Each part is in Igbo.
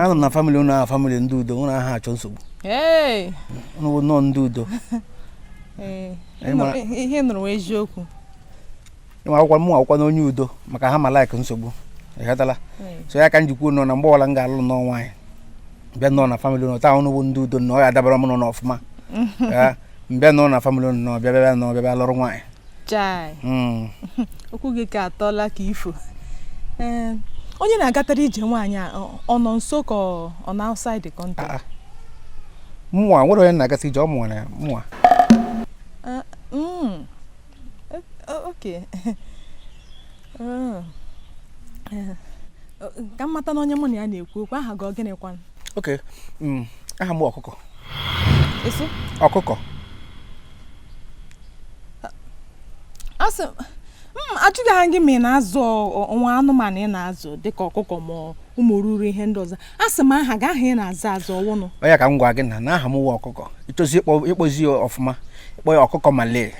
Anọ m na family ụnụ ahụ, family ndị udo, ụnụ aha achọ nsogbu. Ụnụ bụ nnọọ ndị udo. Ihe nụrụ eziokwu. Ịma akwụkwọ mụ akwụkwọ na onye udo maka ha ma like nsogbu, ịghọtala? So ya ka m jikwu nọ na mgbe ọbụla m ga-alụ nnọọ nwaanyị bịa nọ na family ụnụ taa, ụnụ bụ ndị udo na ọ ya adabara m nọ ọfụma. Mbịa nọ na family ụnụ nọ bịa bịa nọ bịa bịa lụrụ nwaanyị. Chai. Okwu gị ka atọla ka ifo. Ee, onye na-agatara ije nwaanyị a ọ nọ nso ka ọ na outside the country? Mụnwa nwere onye na-agata ije, ọ mụnwa na mụnwa. Okay. Ka m mata na onye mụ na ya na-ekwu okwu, aha gị ọ gịnịkwanụ? Okay. Aha m ọkụkọ. Esi? Ọkụkọ. Asị ajụghị gị ma ị na-azụ nwa anụmanụ ị na-azụ dịka ọkụkọ ma ụmụ oruru ihe ndị ọzọ. Asị m aha gị, aha ị na-azụ azụ ọwụnụ. Onye ka m gwa gị na aha m wụ ọkụkọ. Ịchọzi ịkpọzi ya ọfụma, ịkpọ ya ọkụkọ Malay.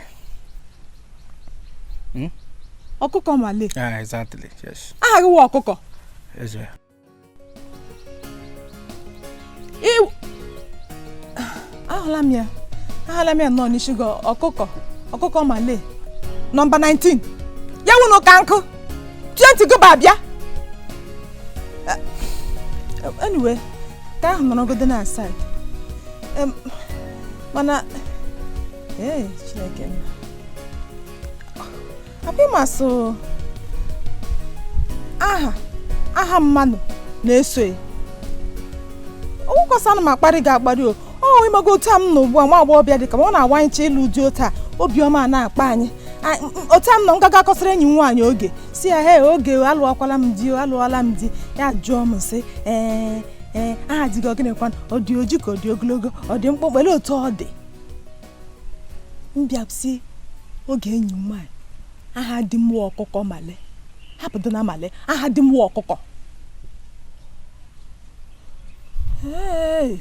Ọkụkọ Malay? Ah, exactly, yes. Aha gị wụ ọkụkọ? Yes. Ahụla m ya, ahụla m ya nnọọ n'isi gị, ọkụkọ, ọkụkọ Malay nọmba 19 ya wụnụ ka nkụ 20 gụba abịa. Anyway, ka ahụ nọrọgodo na side, mana ee Chineke nna, akwa ịmasụ aha aha mmadụ na-eso ya ọgwụkwọsị. Ana m akparị gị akparị o ọ ịmago otu a m nọ ugbu a, nwa agbọghọbịa dị ka ọ na-awanyecha ịlụ dị otu a, obiọma na-akpa anyị. Otu a m nọ ngaga akọsịrị enyi m nwaanyị oge si ya, he oge alụọkwala m di, alụọla m di. Ya jụọ m sị, ee ee, aha di gị ọ gịnịkwanụ? Ọ dị oji ka ọ dị ogologo, ọ dị mkpụmkpụ, ele otu ọ dị? Mbịa si oge enyi m nwaanyị, aha di m ọkụkọ Malay, hapụdo na Malay, aha di m ọkụkọ. Ee,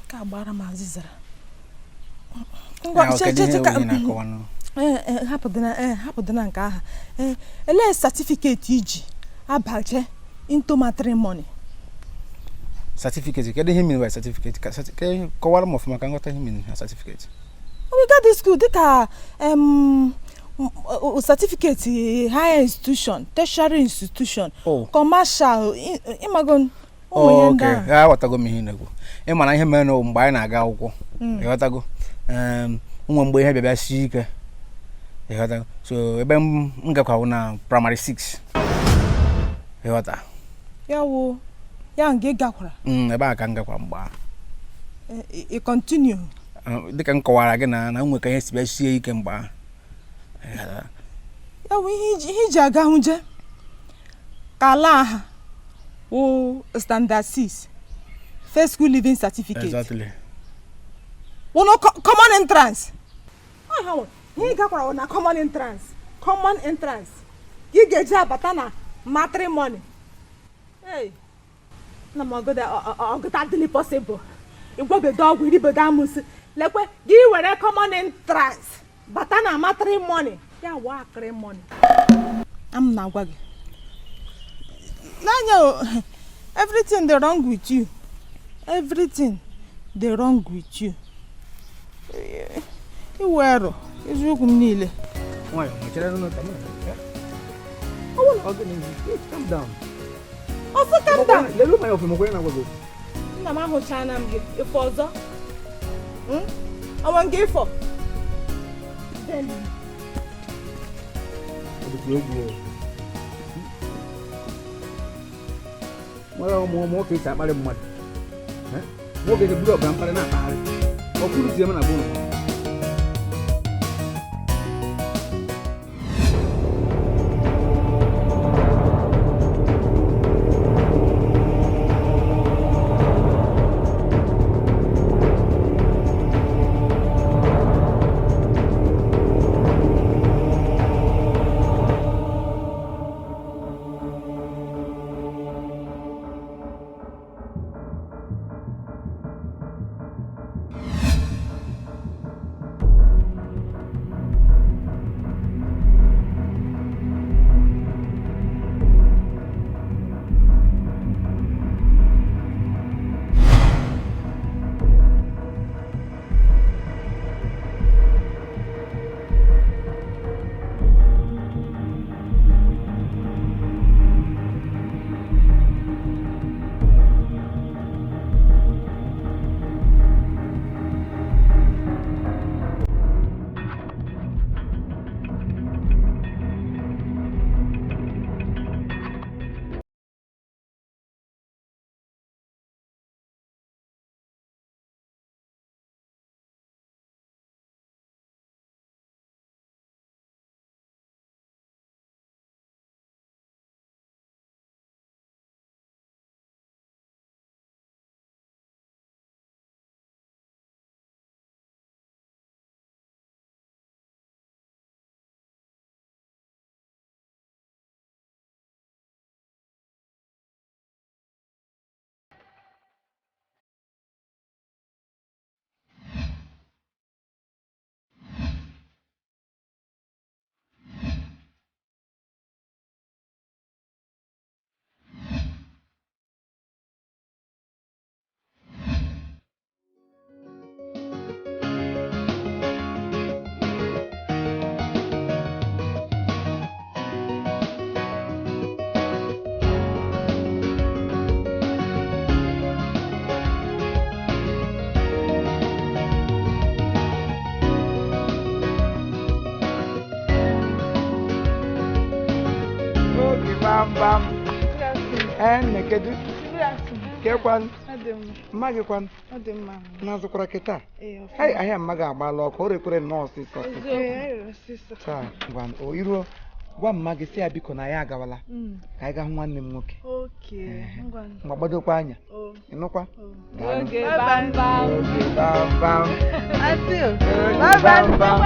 ka gbara m azịzara. Ngwa, hapụdịna nke aha. Ee, elee certificate iji abaje into matrimony? Certificate? Kedu ihe mean by certificate? Kọwara m ọfụma ka nghọta ihe mean na certificate. We got this school dịka certificate higher institution, tertiary institution, commercial, ịmago. Okay, aghọtago m ihe ị na-ekwu. Ị ma na ihe mere mgbe anyị na-aga akwụkwọ, ịghọtago, nwe mgbe ihe bịa sie ike, ịghọtago? So ebe m gakwa na primary 6, ịghọta? Ya wụ ya nga ị gakwara? Ebe a ka m gakwa mgbe ahụ. Ị continue? Dịka m kọwara gị na nwe ka ihe si bịa sie ike mgbe ahụ. Ya wụ ihe iji aga hụje ka ala aha wụ standard 6 first school leaving certificate. Exactly. Wụnụ common entrance. Ihe ị gakwara na common entrance, common entrance ka ị ga-eji abata na matrimony. Na m ọgụta adịghị possible. Ịgwọbedo ọgwụ, iribedo amụsị, lekwe gị were common entrance bata na matrimony, ya wụ acrimony. Am na-agwa gị n'anya o, everything dey wrong with you, everything dey wrong with you. Iwe ero eziokwu m niile. Nwayọ, chere nụ ka m calm down. Ọsọ calm down. Lelu m anya ọfụma, kwenye na-agwa gị okwu. Nna m, ahụchana m gị ịfọ ọzọ ọnwa nke ịfọ. Ọ dịkwa egwu o. Nwere ụmụ nwoke esi akparị mmadụ. Nwoke esi buru ọbara mkparị na-akpagharị. Ọ kwuru tie m na be ụnụ. Bam bam. Ee nne, kedu kekwan mma gị kwan na-azụkwara kịta? Hai, ahịa mma gị agbaala ọkụ, o rekwere nnọọ ọsịsọ ọsịsọ taa. Ngwa, o iruo gwa mma gị sị ya biko na ya agawala ka anyị gaa hụ nwanne m nwoke. Ngwa, gbadokwa anya, ịnụkwa? Daalụ. Oge bam bam. Oge bam bam. Aunty. Oge bam bam.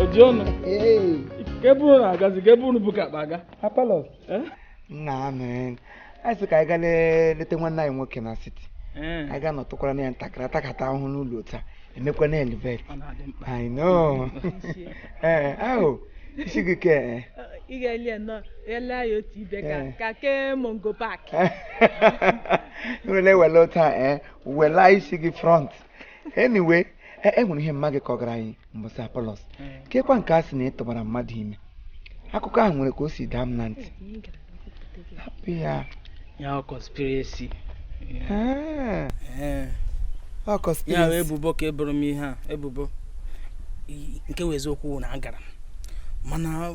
Ojiọnụ. Ee. Ka ebe unu na-agazi, ka ebe unu bụ ka akpa aga? Apollos. Eh? Nna amen. Anyị sị ka anyị gaa leta nwanne anyị nwoke na siti. Anyị ga nọtụkwara na ya ntakịrị, atakata ahụhụ n'ụlọ taa, emekwa na elevate. Ọ na-adị mkpa. I know. Ee, ahụ isi gị ke ee. Ị ga-eli nnọọ ele ya otu ibe ka Eh. ka ke Mongo Park. Nwere wele taa, ee, wela isi gị front. Anyway, e nwere ihe mma gị kọgara anyị mbọsị, Apollos. Kekwa nke a sị na ị tụbara mmadụ ime. Akụkọ ahụ nwere ka o si daa m na ntị. Hapụ ya. Ya ọ conspiracy. Ah, Ee. ọ Ya bụ conspiracy. ebubo ka eboro m ihe a, ebubo. Nke wụ eziokwu na agara m. Mana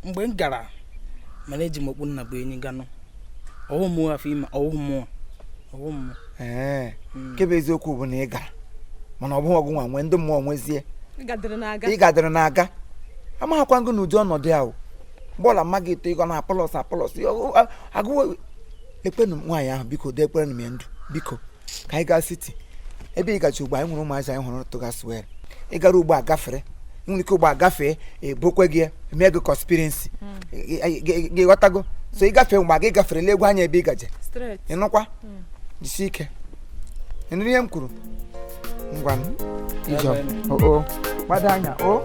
mgbe m gara, mana eji m okpu nna bụ enyi ganụ. Ọwụ mụ afọ ime, ọwụ mụọ. Ọwụ mụ. Ee. Mm. Nke bụ eziokwu bụ na ị gara, mana ọ bụghị ọgụ nwa nwee ndị mmụọ nwezie. Gadịrị na-aga. Ị gadịrị na-aga, amaghakwa gị n'ụdị ọnọdụ ahụ bọọlụ ama gị eto ịgọ na Apollos. Apollos agụwo ekpenụ m nwaanyị ahụ, biko dee ekperenụ m ya ndụ, biko, ka anyị gaa siti ebe ị gachi ugbo. Anyị nwere ụmụazị anyị hụrụ tụgasị were ị gara ugbo a gafere, nwere ike ugbo a gafee, ebokwe gị ya, eme gị conspiracy gị ghọtago. So ị gafee mgbe gị gafere egwu anya ebe ị gaje. Straight. Ị nụkwa? Jisie ike. Ị nụrụ ihe m kwuru? Ngwa ijọ o o gbado anya, o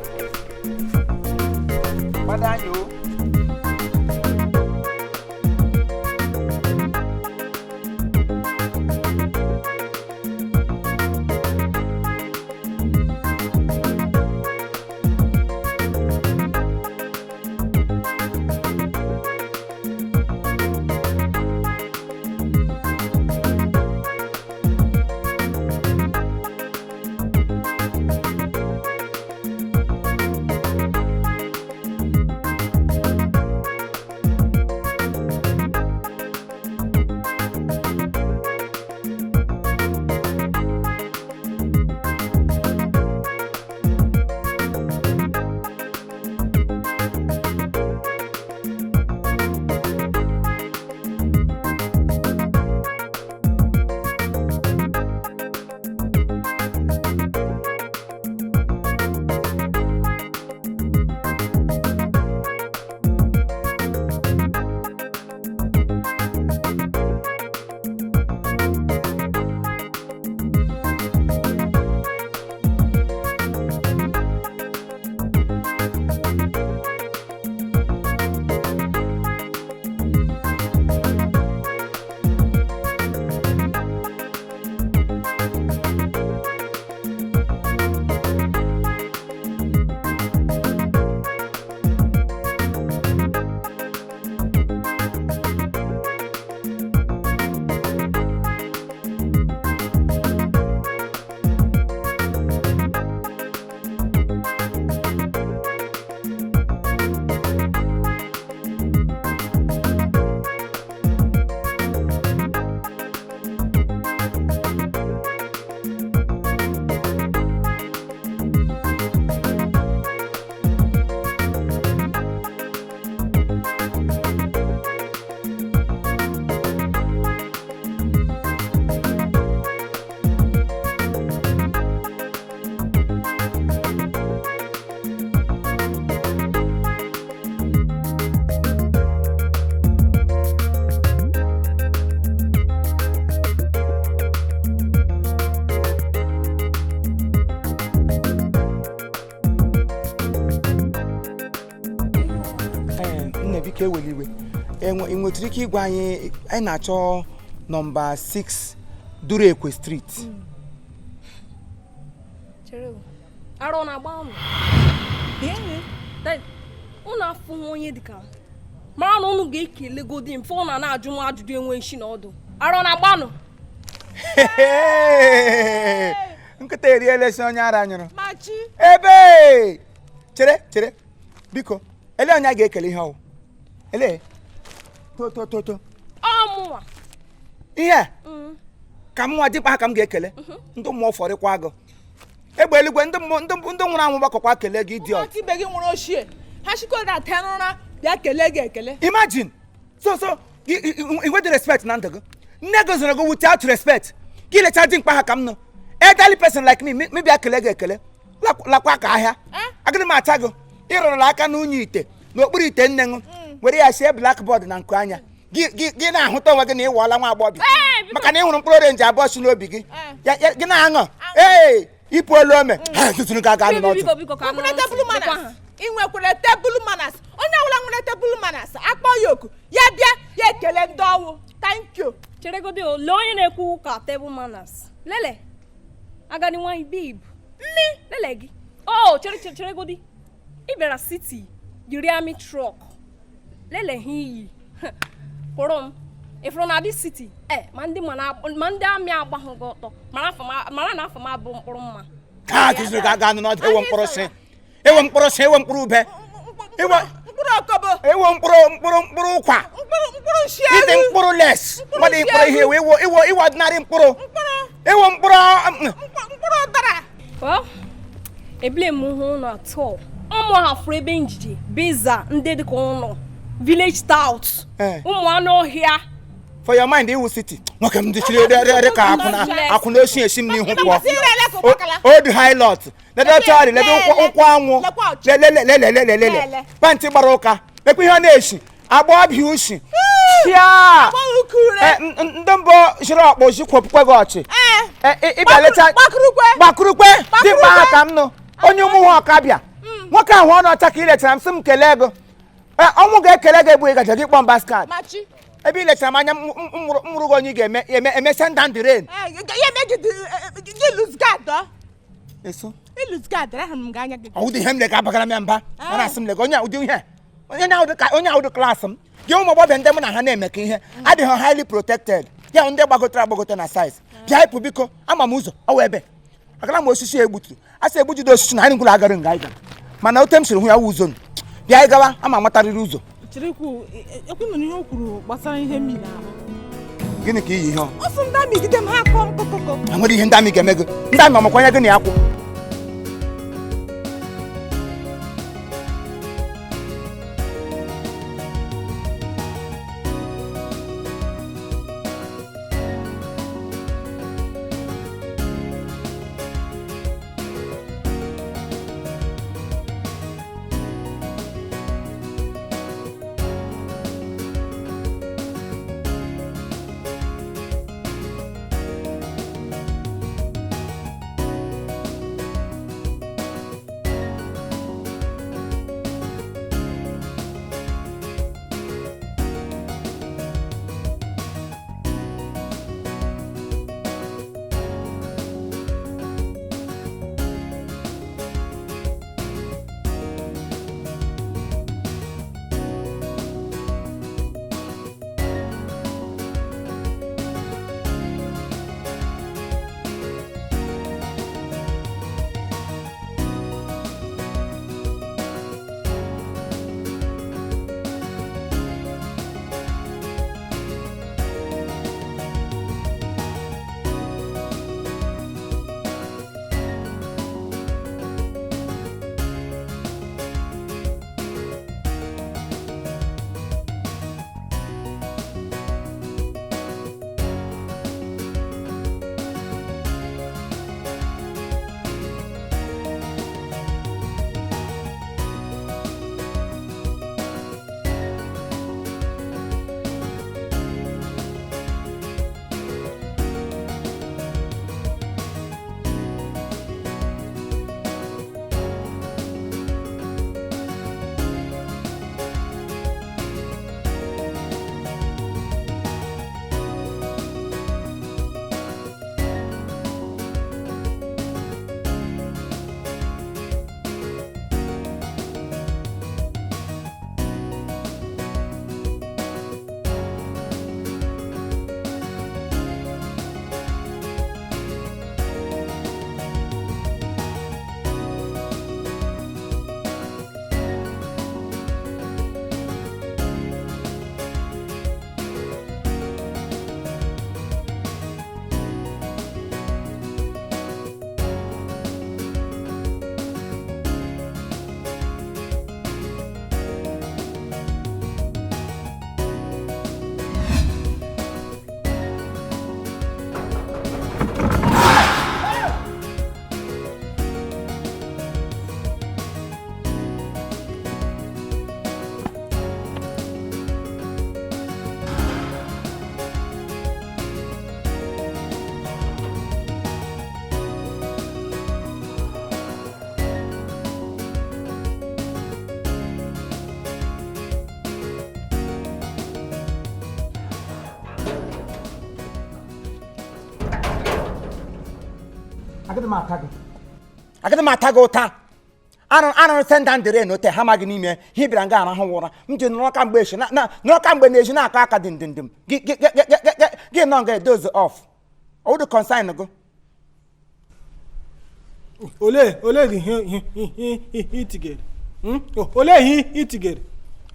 gbado anya o. Ee, nne, biko ewela iwe. Ị nwetara ike ịgwa anyị, anyị na-achọ nọmba 6 Duruekwe Street. Chere o. Arụ ọ na-agba unu? Unu afụghị onye dịka m. Mara na unu ga-ekelegodi m fọ na na-ajụ m ajụjụ enwe nshi na ọdụ. Arụ ọ na-agba nụ? Nkịta eriela esi onye ara nyụrụ. Machi. Ebe Chere chere biko, ele onye a ga-ekele ihe ọwụ ele to to to to Ọmụnwa. Ihe ka m nwa dịkpa ha ka m ga-ekele ndị mmụọ fọrịkwa agụ egbe eluigwe, ndị mmụọ, ndị nwụrụ anwụ gbakọkwa kelee gị, idiot. Ụmụaka ibe gị nwụrụ ochie ha chikoda tee n'ụra bịa kelee gị ekele. Imagine, so i nwedị respect na ndụ gị. Nne gị zụrụ gị without respect, gị lecha dị mkpa ha ka m nụ, elderly person like me, me bịa kelee gị ekele lakwa ka ahịa. Agịrị m acha gị ịrụrụla aka n'unyi ite n'okpuru ite nne ṅụ were ya sie blackboard na nku anya gị na-ahụta onwe gị na ịwọọla nwa agbọghọbịa maka na ị hụrụ mkpụrụ orenji abụọ si n'obi gị. Gị na-aṅụ ee ịpụ olu ome ha tuturu gị aga n'ọdụ. Biko biko, ka m Nwekwere nụ ntị. tebụl Lekwa manners. ha. Ị nwekwere tebụl manners. Onye ọbụla nwere tebụl manners, akpọ ya oku, ya bịa, ya ekele ndị ọwụ, thank you. Cheregodi o, lee onye na-ekwu ụka table manners. Lele agadi nwanyị, babe, mmi lele gị o. Chere chere, cheregodi, ị bịara city jiri army truck, lele ha iyi kwụrụ m ịfụrụ na dị city e ma ndị ma ndị amị agbahụ gị ọtọ mara mara na afọ m abụ mkpụrụ mma. Ha tuturu gị aga n'ọdụ. Ewo mkpụrụ sị, ewo mkpụrụ sị, ewo mkpụrụ ube. Mkpụrụ okobo. Ewo mkpụrụ mkpụrụ mkpụrụ ụkwa. Mkpụrụ mkpụrụ nshi Ịdị elu. mkpụrụ les mmadụ mkpụrụ ihe ewo ewo iwo ordinary mkpụrụ. Mkpụrụ. Ewo mkpụrụ. Mkpụrụ ụdara. Well, ebile m hụ ụnụ atọ ụmụ ha fụrụ ebe njije biza ndị dịka ụnụ village tout. Ụmụ anụ ọhịa. For your mind, iwu city nwoke m dịchiri ere ka akwụna akwụna esi esi m n'ihu pụọ. Old hilot lede chọrị lede ụkwụ anwụ lelelelelelelele pantị gbara ụka lekwa ihe ọ na-esi agba ọbịa ushi chia. Ndị mbụ jiri ọkpụ jikwopụkwe gị ọchị ịbịa lecha gbakurukwe dị mkpa ha ka m nụ onye ụmụ nwa ọka bịa nwoke ahụ ọnụ ọcha ka ị lechara m sị m kelee gị. Ọnwụ ga-ekele gị egbu ịgaje gị kpọm basket ebe ị lechara m anya mụrụ gị onye ị ga-eme eme eme send down the rain. Eso ọwụdị ihe m lega abagara m ya mba ọ na-asị m lega onye ụdị ihe onye ahụ dị klaasị m gị ụmụ agbọghọbịa ndị mụ na ha na-eme ka ihe adịghị highly protected ya ndị gbagotere agbagote na size bịa ịpụ biko ama m ụzọ ọwa ebe agara m osisi egbuturu a sị egbujide osisi na anyị ngwụla agara nga anyị gara mana ote m siri hụ ya wụ ụzọ bịa anyị gawa ama amatarịrị ụzọ. Gịnị ka iyi ihe ọ enwere ihe ndị amị ga-eme gị ndị amị ọmakwanye gị na ya kwụ. Agaghị m ata gị, agaghị m ata gị ụta. Arụ send down the rain ote ha maghị n'ime ha bịara nga arahụ ụra. M ji nọrọ kamgbe echi nọrọ kamgbe na-eji na-akọ aka dị ndịndịm gị gị gị gị gị gị nọ nga edoze off ọwụdụ consign gị. Olee dị ihe itigere? Olee ihe itigere?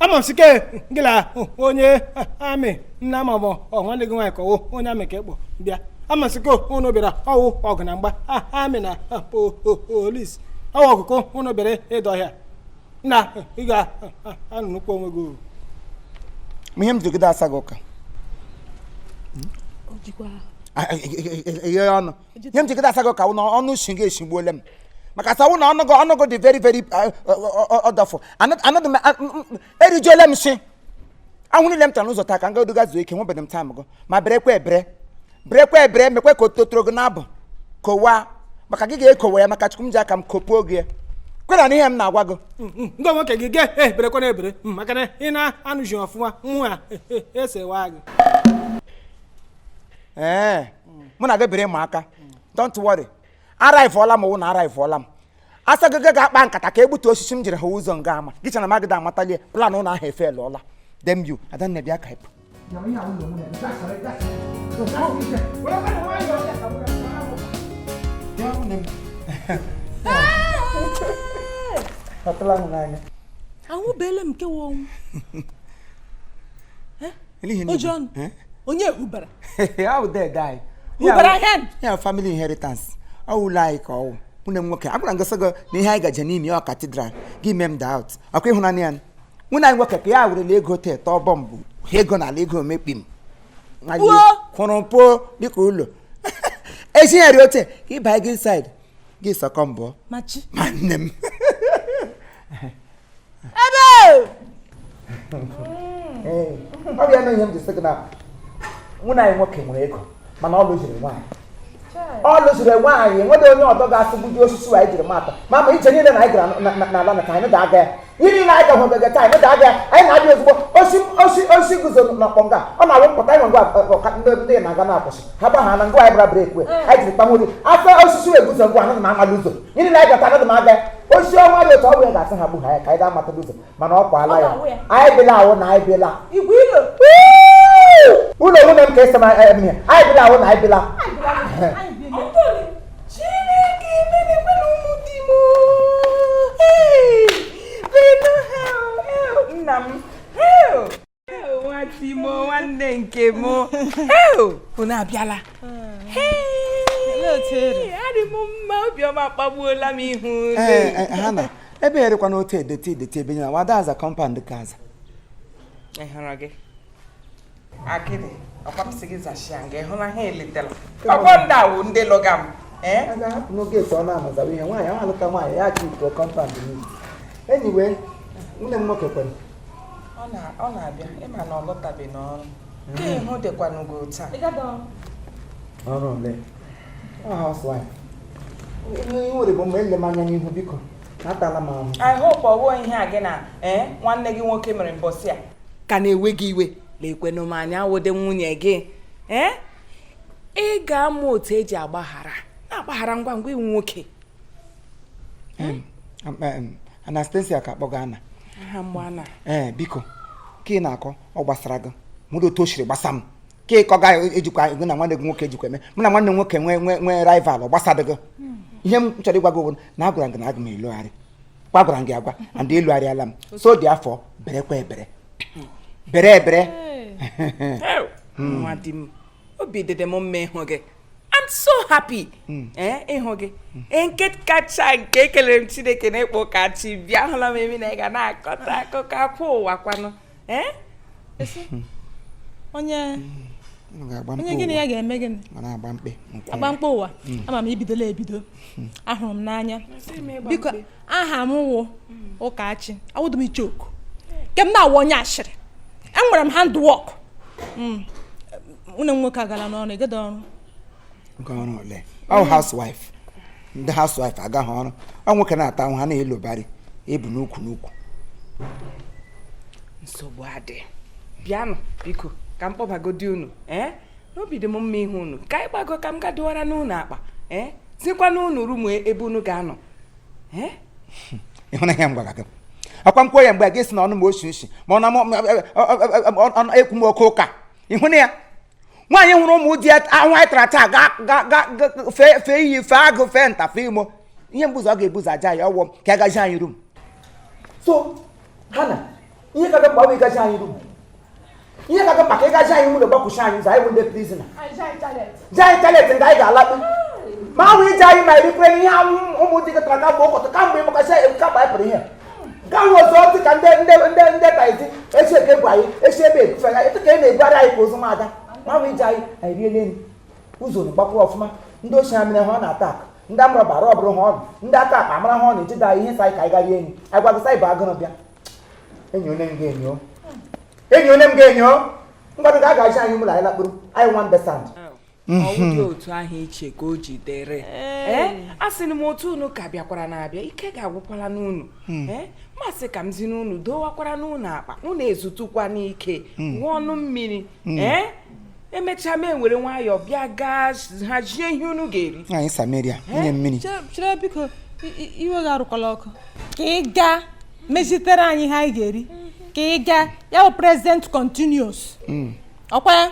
Ama m sike gị na onye amị nna ma ọ bụ nwanne gị nwaanyị kọwo onye amị ka ịkpọ bịa. Ama m sike unu bịara ọwụ ọgụ na mgba amị na polisi ọwụ ọgụkụ unu bịara ịdọhịa na ị ga-anụnụkwa onwe gị uru. Ma ihe m jigide asa gị ụka eghe ọnụ, ihe m jigide asa gị ụka wụ na ọnụ shi gị eshigbuole m, maka sa wụ na ọnụ gị, ọnụ gị dị very very ọdọfụ. Anọdụ m erijuole m shi ahụ niile m tara n'ụzọ taa ka m ga zuo ike. Nwebeghị m time gị ma berekwa ebere, berekwa ebere, mekwe ka o totoro gị n'abụ kowaa, maka gị ga-ekowe ya, maka Chukwu m ji aka m kopuo gị ya kwena na ihe m na-agwa gị. Ndị nwoke gị ge eberekwa na ebere, maka na ị na-anụzi ọfụma mụ a esewa gị. Ee, mụ na gị bere ma aka, don't worry, araivụọla m wụ na araivụọla m asa gị gị ga-akpa nkata ka egbutu osisi m jiri ha ụzọ nga ama gị chana magide amatalie plan ụlọ ahụ efe lụọla dem you adanne bịa ka ịpụ. Ahụbeela m kewa ọnwụ oji ọnụ onye hubara. Ọ dede anyị hubara hen ya family inheritance, ọ wụlọ anyị ka ọwụ nwunye m nwoke. Agwara m gị sị gị na ihe anyị gaje n'ime ọ cathedral gị mee m doubt ọkwa ịhụnanya ya. Nwunye anyị nwoke ka ya werela ego tee tọọ bọmbụ ego n'ala ego omekpi m kwụrụ pụọ dịka ụlọ ezinyere oche ka ịba gị inside gị sọkọ mbọ ma nne m. Ebe ọ bụ ya na ihe m ji sị gị na nwunye anyị nwoke nwere ego, mana ọ lụziri nwaanyị, ọ lụziri nwaanyị. Enweghị onye ọdọ ga-asị gbuji osisi anyị jiri mata ma ma ije niile na anyị gara n'ala na ka anyị ga-aga ya. Ihe niile anyị gahụ ogege taa anyị ga-aga ya. Anyị na-abịa ozugbo osi guzo n'ọkpọ nga ọ na-awụ mpụta ịnwe ngwa ndị na-aga na-akwụsị ha gba ha na ngwa anyị bụra breki wee anyị jiri kpamori afọ osisi wee guzo ngwa anaghị m amala ụzọ. Ihe niile anyị gata anaghị m aga ya. Osisi ọnwa dị otu ọ bụ ya ga-asị ha gbu ha ya ka anyị ga-amata ụzọ, mana ọ kwaala ya. Anyị bịala awụ na anyị bịala ụlọ nwunye m ka esi m ya. Anyị bịala awụ na anyị bịala. Chineke emebekwala ụmụ di m. Nna m nwa di m, nwanne nke m, unu abịala. Adị m mma, obiọma akpagbuola m ihu. Ha na ebe erekwa n'otu edete edete ebe na wada aza compound ka aza. Ị hụrụ gị akịdị ọkwapụsị gị zashia nga ịhụ na ha eletala ọkwọ ndị awụ ndị lụga m. A ga-ahapụ n'oge etu ọ na-amazawa ihe nwaanyị ahụ alụta nwaanyị ya achị ituo compound niile. Enyiwe nwunye m nwoke kwere ọ na-abịa ịma na ọ lọtabe n'ọrụ ka ịhụ dịkwanụgo taa. Ọrụ ole ọ housewife ihe nwere bụ mgbe ele m anya n'ihu biko atala m ahụ. I hope ọ bụghị ihe a gị na nwanne gị nwoke mere mbọsị a ka na-ewe gị iwe lekwenụ m anya wode nwunye gị. Ị ga-amụ otu eji agbaghara na-agbaghara ngwa ngwa iwu nwoke. Anastasia ka akpọga ana ee biko ka ị na-akọ ọ gbasara gị mụrụ otu o siri gbasa m ka ịkọ ga ejikwa gị na nwanne gị nwoke ejikwa eme mụ na nwanne m nwoke nwee nwee rival ọ gbasadị gị. Ihe m chọrọ ịgwa gị bụ na agwara m gị na aga m elugharị kwa gwara m gị agwa and elugharịala m so dị afọ berekwa ebere bere ebere. Nwa di m, obi dịdị m mma ịhụ gị. I'm so happy ịhụ gị. Nke kacha nke ekelere m Chineke na ịkpọ ka chi bịa ahụla m emi na ị ga na-akọta akụkọ akwa ụwa kwanụ. Onye gịnị ya ga-eme gịnị? Agba mkpe ụwa. Ama m ibidola ebido. Ahụrụ m n'anya. Biko aha m wụ Ụkachi. Awụdụ m ichoku. Nke m na-awụ onye ashịrị. Enwere m handwork. Nwunye m nwoke agala n'ọrụ, ịgada ọrụ. Nke ọrụ ole? Ọ housewife. Ndị housewife agaghị ọrụ. Ọ nwoke na-ata ahụ ha na-elobari ebu n'ukwu n'ukwu. Nsogbu adị. Bịanụ biko ka m kpọbagodi unu. N'obi dị m mma ihu unu. Ka anyị gbago ka m ga dụwara n'ụlọ akpa. Sikwa n'unu room ebe unu ga-anọ. Ịhụnanya m gwara gị akwa m kwuo ya mgbe a ga-esi na ọnụ m oshi nshi ma ọ na ekwu m oke ụka. Ịhụna ya nwaanyị hụrụ ụmụ di ahụ anyị tara taa ga fee iyi fee agụ fee nta fee imo ihe mbuzo ọ ga-ebuzo aja ya ọwụ ka agaji anyị rum. So hana ihe ka mkpa bụ ịgaji anyị rum, ihe ka mkpa ka ịgaji anyị ụlọ gbakwụchi anyị ụzọ anyị bụ ndị prizina ji anyị talet nga anyị ga-alakpu ma ahụ ije anyị ma erikwere ihe ahụ ụmụ di gị tara kamgbe ụkọtụ kamgbe ịmụkasị kamgbe anyị pụrụ ihe gaghị ọzọ dị ka ndị ndị ndị ndị taizi echi eke bụ anyị echi ebe ebufe ya etu ka ị na-ebugharị anyị ka ozu nwada ma ahụ ije anyị anyị riele nri ụzọ gbakwụrụ ọfụma ndị ochie ha mere ha ọ na-ata akụ ndị amụrọba arụ ọbụrụ ha ọnụ ndị aka akpa amara ha ọnụ ejide anyị ihe sa anyị ka anyị garie enyi anyị gwagụsa ịbụ agụrụ bịa enyi onye m ga-enyo enyi onye m ga-enyo ngwadụ ga agaji anyị ụlọ anyị lakpụrụ anyị nwa mbesand. Ọ otu ahụ iche ka o jidere a sị m otu unu ka bịakwara na-abịa ike ga-agwụkwala n'unu masị ka m zi n'unu dowakwara n'unu akpa unu ezutukwa n'ike ṅụọ ọnụ mmiri emechaa m enwere nwayọọ bịa gaa hazie ihe unu ga-eri. Anyị Samaria nye mmiri. Chere biko iwe ga-arụkwala ọkụ ka ị gaa mezitere anyị ihe anyị ga-eri ka ị gaa ya bụ present continuous ọkwa ya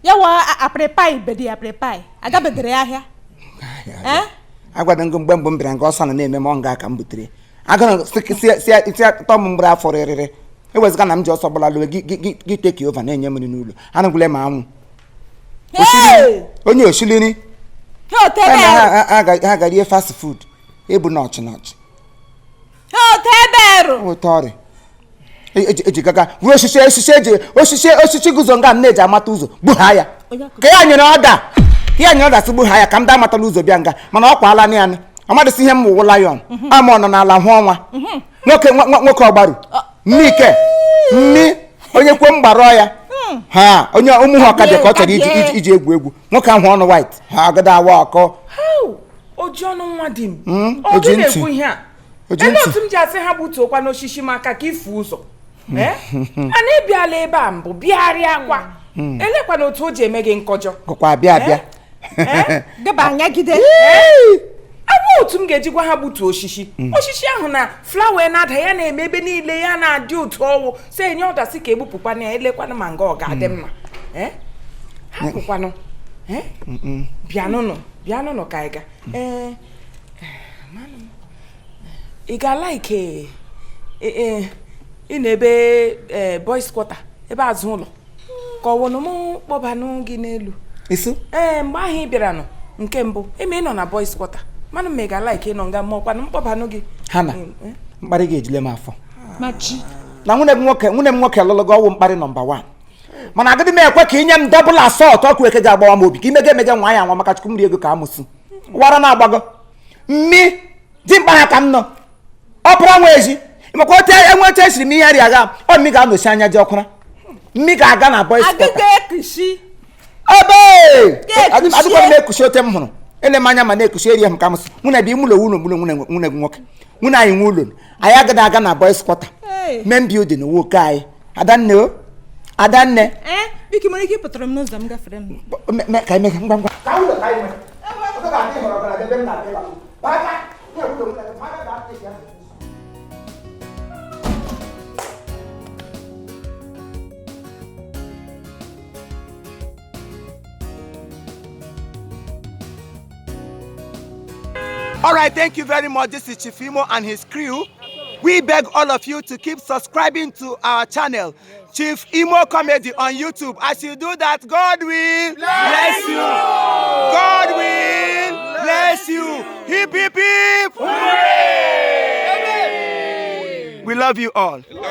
ya wa aprịpai bedi aprịpai agabedere ya ahịa. Agwado ngo mgbe mbụ m bịara nga ọsọ na na-eme m ọ nga ka m butere agụrụ si atọ m mgbere afọ rịrịrị ewezụga na m ji ọsọ gbala lụwe gị teki ova na-enye m nri n'ụlọ anụgwule m anwụ onye oshiliri ha garie fast food ebu nọchị nọchị ụtọ ọrịa eji gaga ruo osisi osisi eji osisi osisi guzo nga m na-eji amata ụzọ gbugha ya ka ya nyere ọda ka ya nyere ọda si gbugha ya ka m da amatala ụzọ bịa nga mana ọ kwaala na ya amadịsị ihe m wụ lion ama ọ nọ n'ala hụ ọnwa nwoke nwoke ọgbaru mmike mmi onye kwuo mgbarọ ya ha onye ụmụ ha ọka dị ka ọ chọrọ iji egwu egwu nwoke ahụ ọnụ white ha agada awa ọkọ oji ọnụ nwa di m ọ gị na-ekwu ihe a ele otu m ji asị ha gbutuokwa n'osisi maka ka ifu ụzọ ana ịbịala ebe a mbụ bịarịa akwa elekwana otu o ji eme gị nkọjọ gụkwa abịa abịa gaba anyagide agwa otu m ga-eji gwa ha gbutuo osisi osisi ahụ na flawa na-ada ya na-eme ebe niile ya na-adị otu ọwụ si enye ọdasị ka egbupụkwana ya elekwana ma nga ọ ga-adị mma hapụkwanụ bịanụnụ bịanụnụ ka anyị ga ị ga-ala ike ị na-ebe boys quarter ebe azụ ụlọ ka ọ wụnụ m kpọbanụ gị n'elu ee mgbe ahụ ị bịaranụ nke mbụ eme ị nọ na boys quarter mana m ga like ịnọ nga ma ọkwanụ mkpọbanụ gị ha na mkparị ga-ejile m afọ na nwunye m nwoke alụlụgo ọwụ mkparị nọmba 1 mana agadi m ekwe ka inye m double assault ọkụ eke ga-agbawa m obi ka imege emege nwa ya nwa maka chukwu mmiri ego ka amụsụ wara na-agbago mmi dimkpa ha ka m nọ ọpụra nwa ezi maka otu enweta esiri m ihe arịa aga ọ mmi ga-anọchi anya ji ọkwara mmi ga-aga na boys quarter ebe adịkwa m na-ekushi ote m hụrụ ele m anya ma na-ekushi eri m ka m sị nwunye bụ ime ụlọ ụlọ nwunye gị nwoke nwunye anyị nwe ụlọ anyị agaghị aga na boys quarter main building nwoke anyị adanne o adanne biko nwere ike ịpụtara m n'ụzọ m gafere m ka emega ngwa ngwa ka ụlọ ka anyị nwere ọ ga-adị họrọ gara ebe m na-abịa All right, thank you very much. This is Chief Imo and his crew. We beg all of you to keep subscribing to our channel, Chief Imo Comedy on YouTube. As you do that, God will bless you. God will bless you. Hip, hip, hip. Hooray! We love you all.